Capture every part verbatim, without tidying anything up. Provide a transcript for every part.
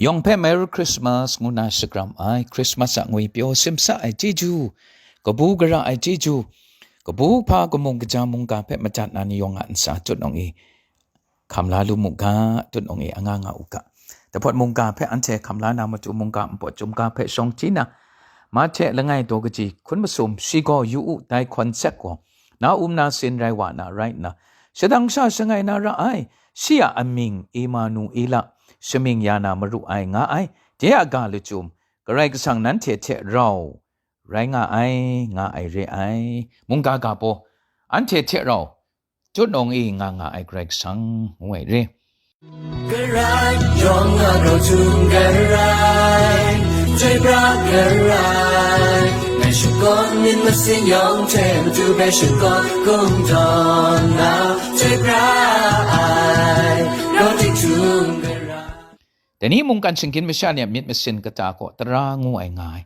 Yawng hpe Merry Christmas ngu na shakram ai, Christmas a ngwi pyaw simsa ai chyeju, kabu gara ai chyeju, kabu hpa kamung kaja mungga hpe madat na ni yawng a ntsa tut nawng e, hkam la lu mu ga, tut nawng e anga nga u ga. Dahpawt mungga hpe anhte hkam la na matu mungga npawt chyum ga hpe shawng hti na, Mahte langai daw kaji hkun masum, shi gaw yu u, dai hkawn sek gaw, na um na sin rai wa na rai nna, shadang sha shangai na ra ai, shi a amying Emanuela, shamying ya na maru ai nga ai, de a ga lachyum, Karai Kasang nanhte hte rau rai nga ai, nga ai re ai. Mungga ga baw, anhte hte rau, tut nawng e nga nga ai Karai Kasang, ngu ai re. Karai, yawng a grau htum karai, chyoi pra karai, ngai shakawn myit masin yawng hte matu bai shakawn kungdawn na, chyoi pra ai, grau tik htum karai. Dai ni mungkan shinggyim masha ni a myit masin kata gaw tara ngu ai nga ai.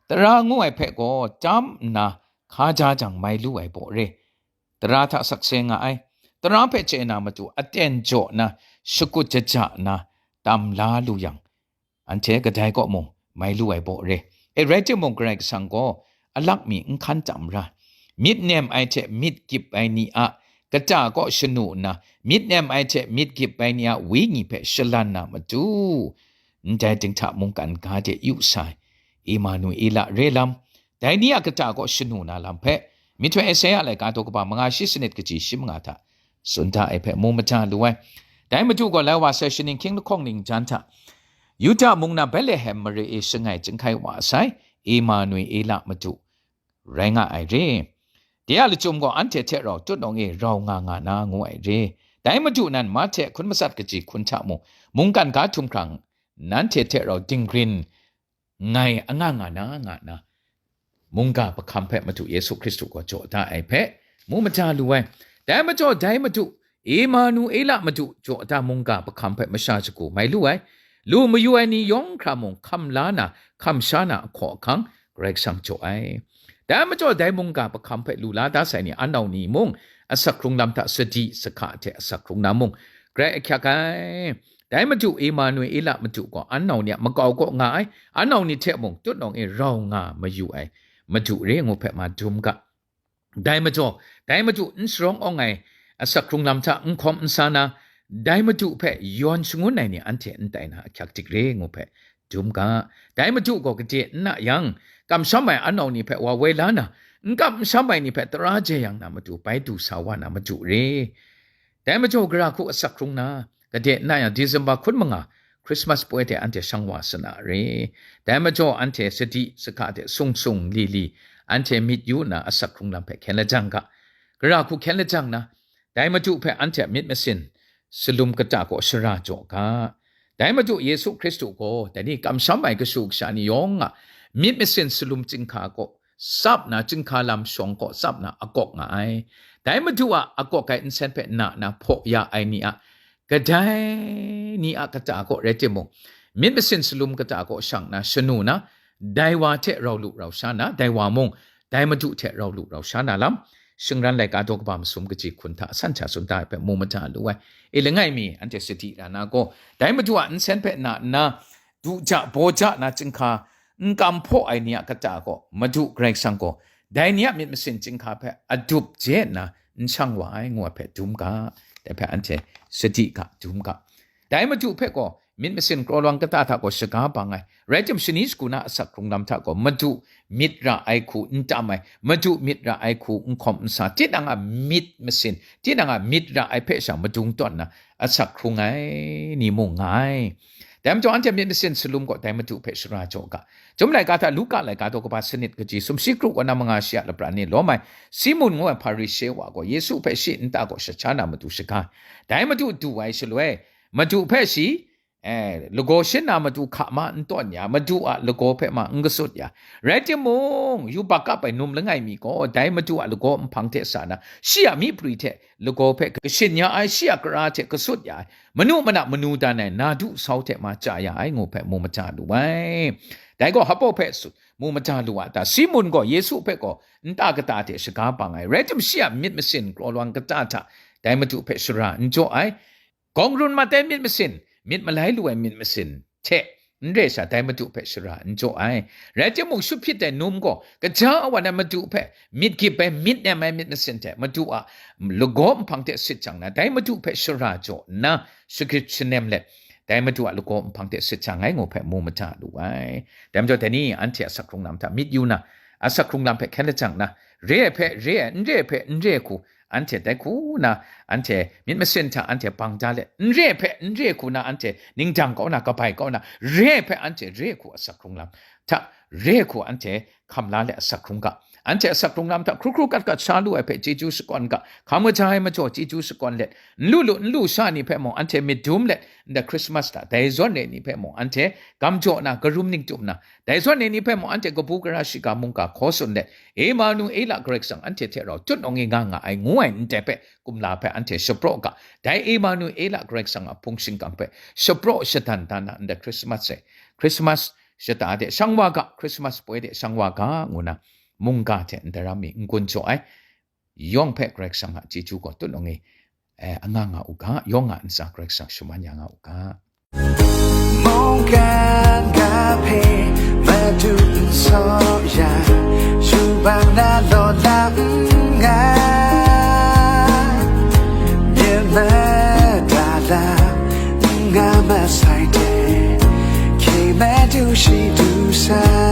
Tara ngu ai hpe gaw tam nna hka ja jang mai lu ai baw re. Tara hta sakse nga ai. Tara hpe chye na matu aten jaw na, shakut jaja na, tam la lu yang, anhte kadai kaw mung mai lu ai baw re. E rai timung, Karai Kasang gaw alak mi n hkan tam ra, myit nem ai hte myit gyip ai ni a kata kaw shanu nna, myit nem ai hte myit gyip ai ni a wenyi hpe shalan na matu, ndai dinghta mungkan ga de yu sai, Emanuela re lam, dai ni a kata kaw shanu na lam hpe, myihtoi Esaia laika daw kaba manga shi sanit kaji shi manga hta tsun da ai hpe mu mada lu ai. Dai matu gaw lai wa sai, shaning hkying lahkawng ning jan hta, Yuda mung na Betlehem mare e shangai chyinghkai wa sai, Emanuela matu rai nga ai re. De a lachyum gaw anhte hte rau tut nawng e rau nga nga na ngu ai re. Dai matu nan Mahte hkun matsat kaji hkun hta mung, mungkan ga htum hkrang nanhte hte rau dinggrin ngai anga nga na nga na, mungga pahkam hpe Madu Yesu Hkristu gaw jaw da ai hpe mu mada lu ai. Dai majaw dai Madu, Emanuela Madu jaw da mungga pahkam hpe masha shagu mai lu ai. Lu mayu ai ni yawng hkra mung hkam la na, hkam sha na ahkaw ahkang Karai Kasang jaw ai. Dai majaw dai mungga pahkam hpe lu la da sai ni anau ni mung, asak hkrung lam hta sadi sahka hte asak hkrung na mung, grai ahkyak ai. Dai Madu Emanuela Madu gaw anau ni a makau kaw nga ai, anau ni hte mung tut nawng e rau nga mayu ai Madu re ngu hpe ma dum ga. Dai majaw, dai Madu n sharawng awng ai asak hkrung lam hta n hkawm n sa na, dai Madu hpe yawn shangun ai ni anhte n tai na ahkyak dik re ngu hpe dum ga. Dai Madu gaw gade n na yang, kamsham ai anau ni hpe wa woi la na, n kamsham ai ni hpe tara jeyang na Madu, bai du sa wa na Madu re. Dai majaw gara hku asak hkrung na, gade n na yang December hkun manga, Christmas poi hte anhte shang wa sa na re. Dai majaw anhte sadi sahka hte sung sung li li, anhte myit yu nna asak hkrung lam hpe hkyen lajang ga. Gara hku hkyen lajang na, dai Madu hpe anhte a myit masin salum kata kaw shara jaw ga. Dai Madu Yesu Hkristu gaw, dai ni kamsham ai kashu kasha ni yawng a myit masin salum chyinghka kaw tsap na, chyinghka lam shawng kaw tsap na akawk nga ai. Dai Madu a akawk ai nsen hpe na na hpaw ya ai ni a, kadai ni a kata kaw rai timung, myit masin salum kata kaw shang na shanu na, dai wa hte rau lu rau sha na, dai wa mung dai Madu hte rau lu rau sha na lam, shingran laika daw kaba masum kaji hkun hta san hta tsun da ai hpe mu mada lu ai. E langai mi, anhte sadi ra na gaw, dai Madu a nsen hpe na nna, du ja baw ja na chyinghka n kam hpaw ai ni a kata gaw, Madu Karai Kasang gaw, dai ni a myit masin chyinghka hpe adup je nna n shang wa ai, ngu ai hpe dum ga, dai hpe anhte sadi ga, dum ga. Dai Madu hpe gaw, myit masin kraw lawang kata hta gaw shaga bang ai, rai tim shani shagu na asak hkrung lam hta gaw, Madu myit ra ai hku n tam ai, Madu myit ra ai hku n hkawm n sa, tinang a myit masin, tinang a myit ra ai hpe sha madung tawn na, asak hkrung ai ni mung nga ai. Dai majaw anhte myit masin salum gaw dai Madu hpe shara jaw ga. Chyum laika hta Luka laika daw kaba sanit kaji sumshi kru kaw na manga shi a lapran ni lawm ai, Simun ngu ai Hparishe wa gaw Yesu hpe shi nta gaw shat sha na Madu shaga. Dai Madu du ai shaloi, Madu hpe shi, eh, lagaw shin na Madu hka ma n tawn ya, Madu a lagaw hpe ma n gasut ya. Rai timung, yubak kap ai num langai mi gaw, dai Madu a lagaw nhpang hte sa na, shi a myiprwi hte lagaw hpe kashin ya ai, shi a kara hte kasut ya ai, manu mana manu dan ai, na du sau hte ma chya ya ai, ngu hpe mu mada lu ai. Dai gaw hpaw hpe su-, mu mada lu a ta? Simun gaw Yesu hpe gaw nta kata hte shaga bang ai, rai tim shi a myit masin kraw lawang kata hta dai Madu hpe shara n jaw ai. Gawng run mat ai myit masin, myit malai lu ai myit masin hte n re sha, dai Madu hpe shara n jaw ai. Rai timung, shut hpyit ai num gaw, kaja wa na Madu hpe myit gyip ai, myit nem ai myit masin hte Madu a lagaw nhpang hte sit jang na, dai Madu hpe shara jaw nna, shagrit shanem let, dai Madu a lagaw nhpang hte sit jang ai ngu hpe mu mada lu ai. Dai majaw, dai ni anhte asak hkrung lam hta myit yu na, asak hkrung lam hpe hkyen lajang na, re ai hpe re ai, n re ai hpe n re ai hku, anhte dai hku na, anhte myit masin hta anhte bang da let, n re ai hpe n re ai hku na, anhte ningdang kau na, kabai kau na, re ai hpe anhte re ai hku asak hkrung lam hta, re ai hku anhte hkam la let asak hkrung ga. Anhte asak hkrung lam hta hkru hkru kat kat sha lu ai hpe chyeju shakawn ga. Hkam kaja ai majaw chyeju shakawn let, n lu lu, n lu sha ni hpe mung anhte myit dum let, ndai Christmas hta, dai zawn re ni hpe mung anhte gam jaw na, karum ning tum na, dai zawn re ni hpe mung anhte kabu gara shiga mungga hkaw tsun let, Emanu-ela Karai Kasang anhte hte rau tut nawng e nga nga ai ngu ai ndai hpe kumla hpe anhte shapraw ga. Dai Emanu-ela Karai Kasang a hpung shingkang hpe shapraw shadan dan na ndai Christmas e, Christmas shata de shang wa ga, Christmas poi de shang wa ga ngu na, mungga hte ndaram mi n-gun jaw ai yawng hpe Karai Kasang a chyeju gaw tut nawng e, eh, anga nga u ga, yawng a ntsa Karai Kasang shaman ya nga u ga. Mungkan ga hpe Madu n saw ya, yubak na law lam n nga, myen mada lam n nga masai de, hkye Madu shi du sa.